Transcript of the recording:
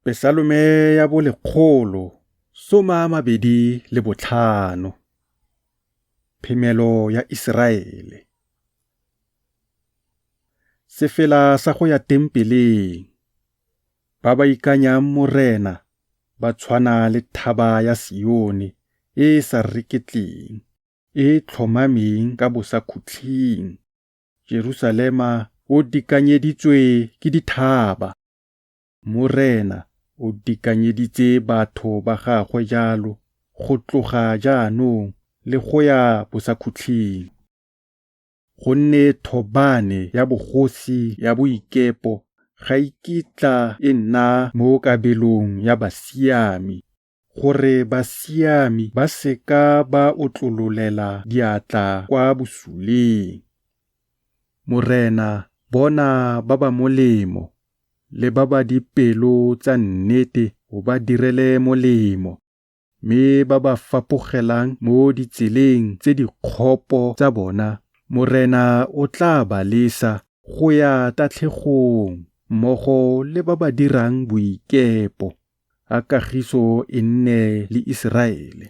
Pesalome ya bo 125. Phemelo ya Iseraele. Sefela sa go ya tempeleng. Ba ba ikanyang Morena ba tshwana le thaba ya Sione e e sa reketleng, e e tlhomameng ka bosakhutleng. Jerusalema o dikanyeditswe ke dithaba. Morena o dikanyeditse batho ba gagwe jalo go tloga jaanong le go ya bosakhutleng. Gonne thobane ya bogosi ya boikepo ga e kitla e nna mo kabelong ya basiami, gore basiami ba se ka ba otlololela diatla kwa bosuleng. Morena, bona ba ba molemo, le ba ba dipelo tsa nnete o ba direle molemo, mme ba ba fapogelang mo ditseleng tse di kgopo tsa bona Morena o tla ba lesa go ya tatlhegong mmogo le ba ba dirang boikepo. A kagiso e nne le Iseraele.